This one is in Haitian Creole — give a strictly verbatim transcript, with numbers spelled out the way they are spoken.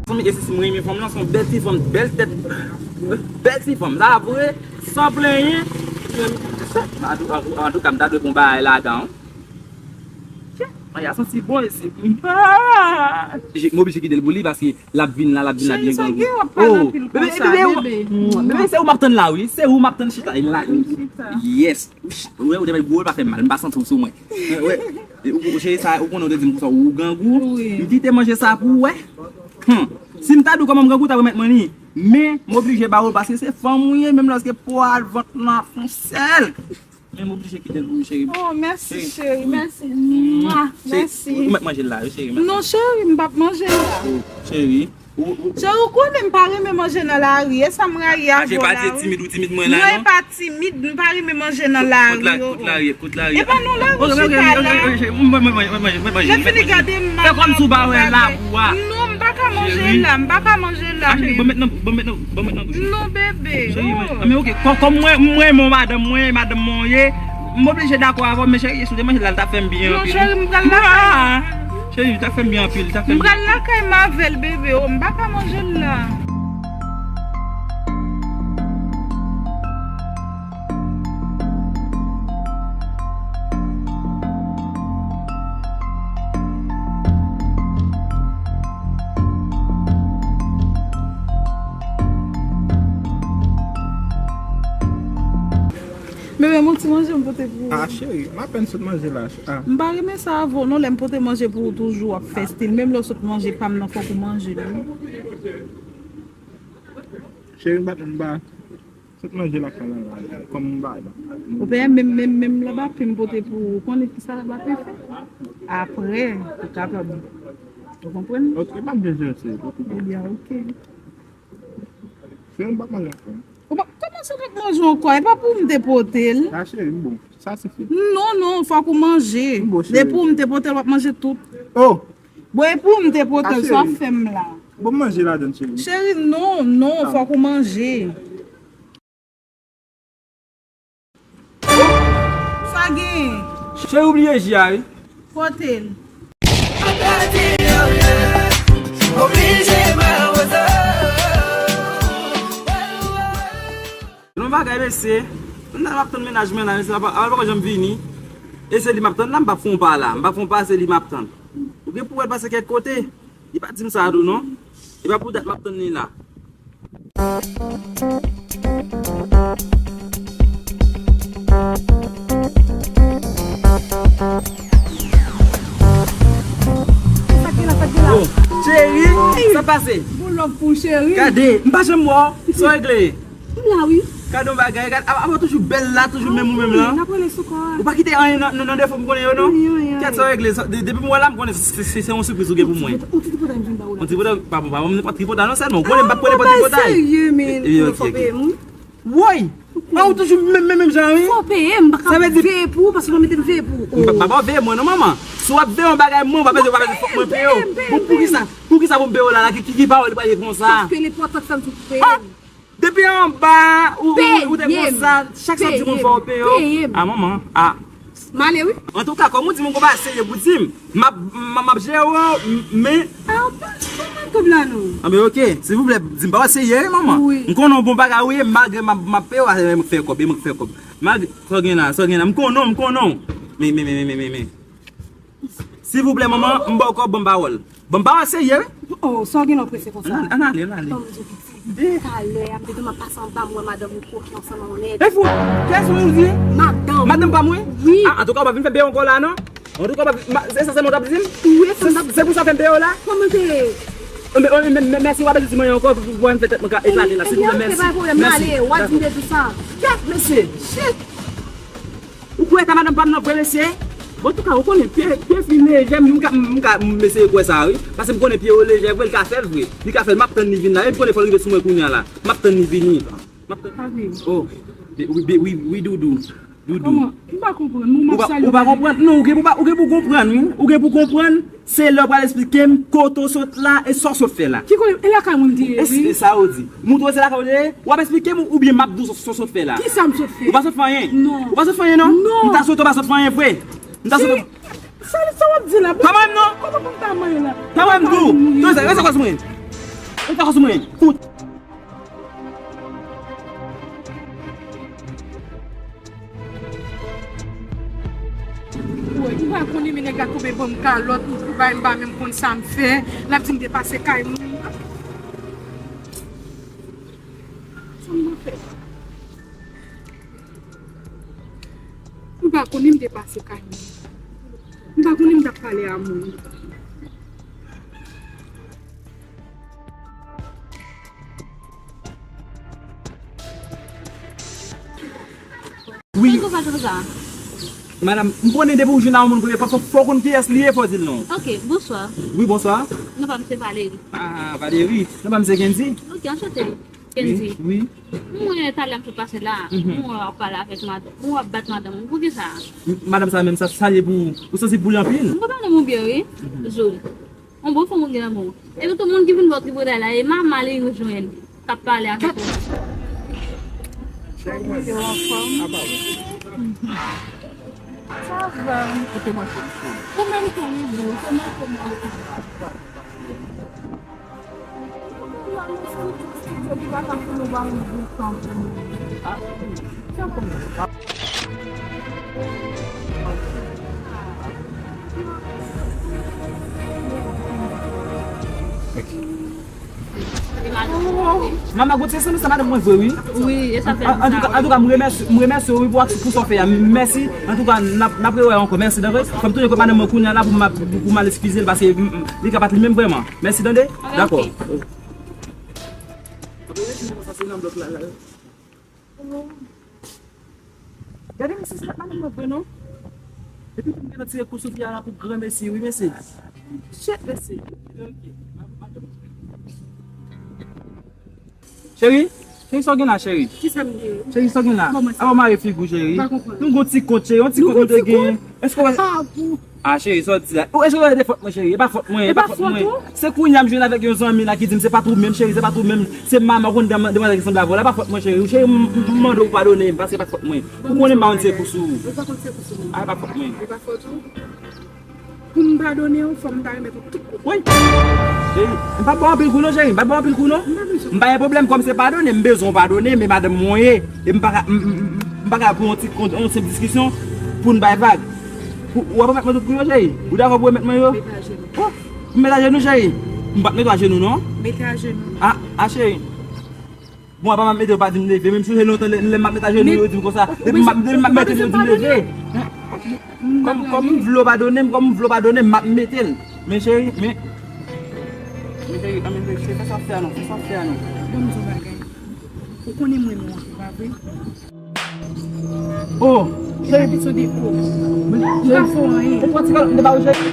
Zanmi, e si m renmen fanm lan, se yon bèl ti fanm, bèl tèt, bèl ti fanm. Sa vre, san plenyen. Antouka, m ta dwe pran bagay ladan. Maya santi bon isi. M oblije kite l pou li paske l ap vin la, l ap vin la byen grangou. Oh, bebe, bebe, bebe, se ou m ap tann la, wi. Se ou m ap tann chita la. Yes. Ou wè, ou te bay gwo, l pa fè m mal. M pa santi w sou mwen. Ou, ou, cheri, sa, ou konnen ou te di m konsa, ou grangou. M kite manje sa pou ou wè. Hmm. Si m ta di w kòman m grangou, w ta remèt mwen li. Men, m oblije ba ou l paske se fanm ou ye, menm lòske pwa vant lan fon sèl. Men m oblije kite l pou ou, cheri. Oh, mèsi, cheri. Mèsi. Mwa. Mèsi. Ou mèt manje l la, wi, cheri. Non, cheri, m p ap manje l la. Oh, cheri. Cheri, ou konnen m pa renmen manje nan lari. E sa m rayi avè w la, wi. Timid, ou timid mwen la, non? Mwen pa timid, m pa renmen manje nan lari. Kout lari, kout lari. E pa nan lari, chita la. Lè fini gade m, fè kòm si w pa wè la, wa. Non, m pa ka manje la, m pa ka manje la. Cheri, ban m met nan, ban m met nan, ban m met nan bouch ou. Non, bebe. Cheri, men, men oke, kò-, kòm mwen, mwen, mon madanm, mwen, madanm mwen ye, m oblije dakò avè w, men cheri, si w te manje la, l t ap fè m byen anpil. Non, cheri, m pral lakay. Cheri, l t ap fè m byen anpil, l t ap fè m byen anpil. M pral lakay m avè l, bebe, oh, m pa ka manje l la. Bebe, men ti manje m pote pou ou. Ah, cheri, m apèn sot manje la. Ah. M pa renmen sa avè w non, lè m pote manje pou ou toujou w ap fè stil. Menm lè w sot manje pa m nan, fòk ou manje l, wi. Cheri, m pa, m pa sot manje lakay la, la, kòm m pa la. Ou pa menm, menm, menm laba pen m pote pou ou, ou konnen ki sa laba pen fè? Apre, ou kapab. Ou konprann? Ok, m ap byen jere, cheri, pa okipe. Ebyen, ok. Cheri, m p ap manje ankò. Ou pa, kòman sa w p ap manje ankò? E pa pou m te pote l. Ah, cheri, m bon. Sa sifi. Non, non, fòk ou manje. M bon, cheri. Depi w m te pote l, w ap manje tout. Oh! Bon, e pou m te pote l, sa w ap fè m la? Bon, manje ladann, cheri. Cheri, non, non, fòk ou manje. Sa gen? Cheri, ou bliye ji a, wi. Pote l. Yon bagay, mesye. M ap tann mennaj mwen la, mesye, apa, apa l poko janm vini. E se li m ap tann la, m p ap fè yon pa la. M p ap fè yon pa, se li m ap tann. Ou gen pou wè l pase kèk kote. Li pa t di m sa tou, non. E pa pou dat m ap tann li la. Sa k gen la, sa k gen la? Oh, cheri, sa pase? Bon love pou cheri. Gade, m pa janm wè w. Sa w regle? M la, wi. Gade yon bagay, gade, a, a, toujou bèl la, toujou menm ou menm la. N ap rele sou kò a. Ou pa kite anyen nan, nan, nan defo m konnen yo, non? Anyen, anyen, anyen. Kèt sa w regle, sa, de-, depi m wè w la, m konnen se, se, se yon sipriz ou gen pou mwen. Yon ti tripotay m vin ba ou la. Yon tripotay, pa bon, pa bon, m nan pa tripotay non sèlman. Ou konnen m pa t konnen pa tripotay. Serye, men. E, e, ok, ok. Woy! A, ou toujou menm, menm, menm jan, wi. Fò w peye, m pa ka veye pou ou, paske w mete m veye pou ou. M pa, pa, pa veye mwen, non, manman. Si w ap veye yon bagay, mwen, w pa bezwen, w pa bezwen, fòk mwen peye w. Bon, poukisa, poukisa pou m peye w la, la, ki, ki, ki pawòl li pale konsa? Paske l enpòtan fè m di w peye m. Depi anba, ou, ou, ou te konsa, chak santim ou fè w peye w. Peye m. A, manman, a. M ale, wi. Antouka, kòm ou di m ou gon bagay serye pou di m, m ap, m, m ap jere w, m, men. A, ou pa, ou pa kob la, non. Anben, ok, silvouplè, di m bagay serye, wi, manman. Wi. M konnen w bon bagay, wi, malgre m ap, m ap peye w, a, mwen k fè kòb, e mwen k fè kòb. Malgre, sa w gen la, sa w gen la, m konnen w, m konnen w. Men, men, men. Silvouplè, manman, m ba w kòb, ban m pawòl. Ban m pawòl serye, wi. Oh, sa w gen lè w prese konsa? Ann, ann ale, ann ale. Ban m di w, pitit. Talè a, m te gentan pase anba, m wè madanm ou kwoke ansanm ak yon nèg. E fou, kiyès ou di? Madanm. Madanm pa mwen? Wi. A, antouka, w pa vin fè bèy ankò la, non? Antouka, w pa vin, ma, se sa sèlman w t ap di m? Wi, se sa m t ap di. Se pou sa w fè m peye w la? Kòman te ye? Mèsi, w ap di m anyen ankò, pou mwen fè tèt mwen ka eklate la. Silvouplè, mèsi. Ebyen, ok, pa gen pwoblèm, m ale, w ap di m de tou sa. Kèt, mesye. Shit. Ou kwè ta madanm pa m nan vre, mesye? Bon, antouka, ou konnen, pye, pye fi lejè, m ka, m ka, m eseye kwè sa, wi. Paske m konnen pye yo lejè vre, li ka fè l vre. Li ka fè l, m ap tann li vin la. E m konnen fò l rive sou mwen kounye a la. M ap tann li vini. M ap tann. Pa vini. Oh, wi, wi, wi, wi, doudou. Doudou. Kòman? M pa konprann. Ou pa, ou pa konprann? Non, ou gen pou pa, ou gen pou konprann, wi. Ou gen pou konprann. Se lè w pral esplike m kote w sot la e sa w sot fè la. Ki kote? E lakay mwen m te ye, wi. E sa w di. Moutre w se lakay w te ye, w ap esplike m oubyen m ap di w sa w sot fè la. Kisa m sot fè? Ou pa sot fè anyen? Non. Ou pa sot fè anyen, non? Non. M ta swete w pa sot fè anyen vre. M ta swete w. Sa, sa w ap di la? Pa mwen menm non. Kòman pou m ta manyen la? Pa mwen menm tou. Rete akòz mwen. Rete akòz mwen. Fout. Woy, ou pa konnen men nèg la tonbe ban m kalòt, ou, ou bay m pa menm konn sa m fè. L ap di m te pase kay moun. Sa m ap fè? M pa konnen m te pase kay moun. M pa konnen m t ap pale a moun. Wi. Kòman w fè konsa? Madanm, m konnen depi w jwenn a yon moun premye fwa, fò, fò w konn kiyès li ye, fò w di l non. Ok, bonswa. Wi, bonswa. Non pa m se Valery. Ah, Valery. Non pa m se Kendy. Ok, anchante. Kendy. Wi, wi. Mwen, talè m sot pase la. Mhm. Mwen wè w ap pale avèk madanm. Mwen wè w ap bat madanm ou. Poukisa? M-, madanm sa menm, sa, sa l ye pou ou? Ou sansib pou li anpil? M konn madanm ou byen, wi. Mhm. Joli. Yon bon fanm ou gen nan men w. Epi tou moun ki vin bò tribinal la, e manman li yo jwenn k ap pale avèk ou. Cheri, yo anfòm? Sa va. Kote mwen soti? Ou menm tou, wi, bro. Se mwen, se mwen. Manman Gauthier, se nou sa madanm mwen vre, wi. Wi, e sa fè. An, antouka, antouka, m remèsye, m remèsye w, wi, pou, pou sa w fè a. Mèsi. Antouka, n ap, n ap rewè ankò. Mèsi, dakò. Fò m tounen kot madanm mwen kounye a la pou m, pou, pou m al eskize l, paske, m, m, li ka pa t li menm vrèman. Mèsi, tande? Dakò. Ok. Gade mesye, se pa madanm mwen vre non. Epi tou m gentan tire kou sou fi a la pou granmesi, wi mesye. Shit mesye. Cheri, cheri, sa w gen la, cheri? Kisa m gen? Cheri, sa w gen la? Kòman sa? Awa, mare figi w, cheri. M pa konprann. Nou gon ti kont, cheri, yon ti kont nou te gen. Èske w wè? Ah, cheri, sa w di la? Ou, èske w wè se fòt mwen, cheri? E pa fòt mwen, e pa fòt mwen. Se kounye a m jwenn avèk yon zanmi la ki di m se pa t ou menm, cheri, se pa t ou menm. Se manman w konn demwazèl ki sanble avè w la, e pa fòt mwen, cheri. Cheri, m, m, m mande w padone m, paske e pa t fòt mwen. Ou konnen m pa konn tire kou sou ou. Ou pa konn tire kou sou mwen. Ah, e pa fòt mwen. E pa fòt ou. Pou m padone w, fò m ta remèt ou tout kote. Wi. Cheri, m p ap ba w anpil kou non, cheri. M p ap ba w anpil kou non. M pa bezwen. M pa gen pwoblèm, kòm se padone, m bezwen w padone, men madanm mwen ye. E m pa ka, m, m, m, m pa ka pran yon ti kont, yon senp diskisyon pou n bay vag. Ou, w ap remèt mwen tout kou yo, cheri? Ou dakò pou remèt mwen yo? Mete ajenou. Oh, m mete ajenou, cheri? M p ap mete w ajenou non. Mete ajenou. Ah, ah, cheri. Bon, apa m ap mete yo pa di m leve, menm si se lontan lè, lè m ap met ajenou yo di m konsa, depi m ap, depi m ap mete l yo di m leve. Kòm, kòm m vle w padone m, kòm m vle w padone m, m ap mete l. Men cheri, men, men cheri, men cheri, fè sa w fè a non, fè sa w fè a non. Ban m di w bagay. Ou konnen m renmen w anpil, pa vre? Oh, cheri. Epi sou depo. Ou pa fè w anyen. Ou pran ti kalòt m te ba ou, cheri.